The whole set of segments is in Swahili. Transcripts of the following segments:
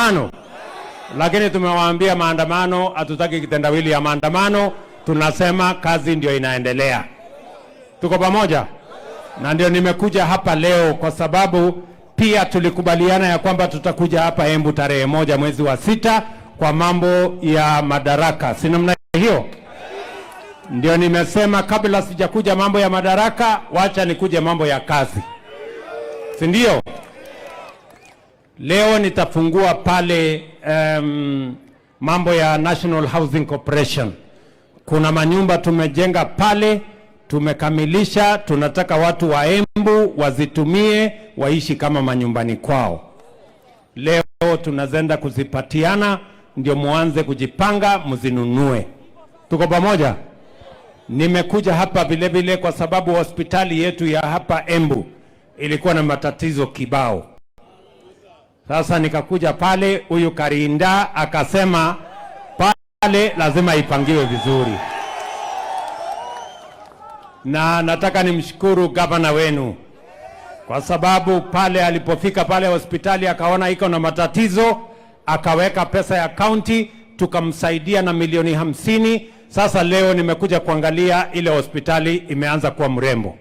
Maandamano, lakini tumewaambia maandamano, hatutaki kitendawili ya maandamano. Tunasema kazi ndio inaendelea. Tuko pamoja? Na ndio nimekuja hapa leo kwa sababu pia tulikubaliana ya kwamba tutakuja hapa Embu tarehe 1 mwezi wa 6 kwa mambo ya madaraka, si namna hiyo? Ndio nimesema kabla sijakuja mambo ya madaraka, wacha nikuje mambo ya kazi, si ndio? Leo nitafungua pale mambo ya National Housing Corporation. Kuna manyumba tumejenga pale, tumekamilisha. Tunataka watu wa Embu wazitumie, waishi kama manyumbani kwao. Leo tunazenda kuzipatiana, ndio muanze kujipanga, mzinunue. Tuko pamoja? Nimekuja hapa vile vile kwa sababu hospitali yetu ya hapa Embu ilikuwa na matatizo kibao. Sasa nikakuja pale, huyu Karinda akasema pale lazima ipangiwe vizuri, na nataka nimshukuru gavana wenu kwa sababu pale alipofika pale hospitali akaona iko na matatizo, akaweka pesa ya county, tukamsaidia na milioni 50. Sasa leo nimekuja kuangalia ile hospitali imeanza kuwa mrembo,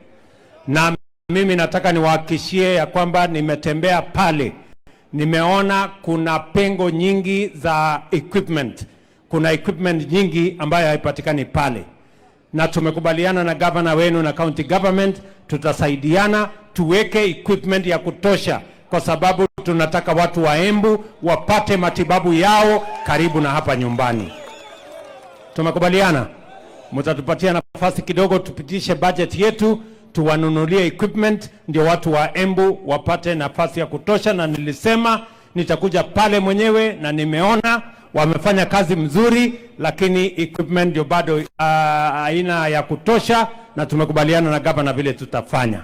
na mimi nataka niwahakikishie ya kwamba nimetembea pale, nimeona kuna pengo nyingi za equipment, kuna equipment nyingi ambayo haipatikani pale, na tumekubaliana na gavana wenu na county government tutasaidiana tuweke equipment ya kutosha, kwa sababu tunataka watu wa Embu wapate matibabu yao karibu na hapa nyumbani. Tumekubaliana, mtatupatia nafasi kidogo tupitishe budget yetu tuwanunulie equipment, ndio watu wa Embu wapate nafasi ya kutosha. Na nilisema nitakuja pale mwenyewe na nimeona wamefanya kazi mzuri, lakini equipment ndio bado aina ya kutosha, na tumekubaliana na gavana vile tutafanya.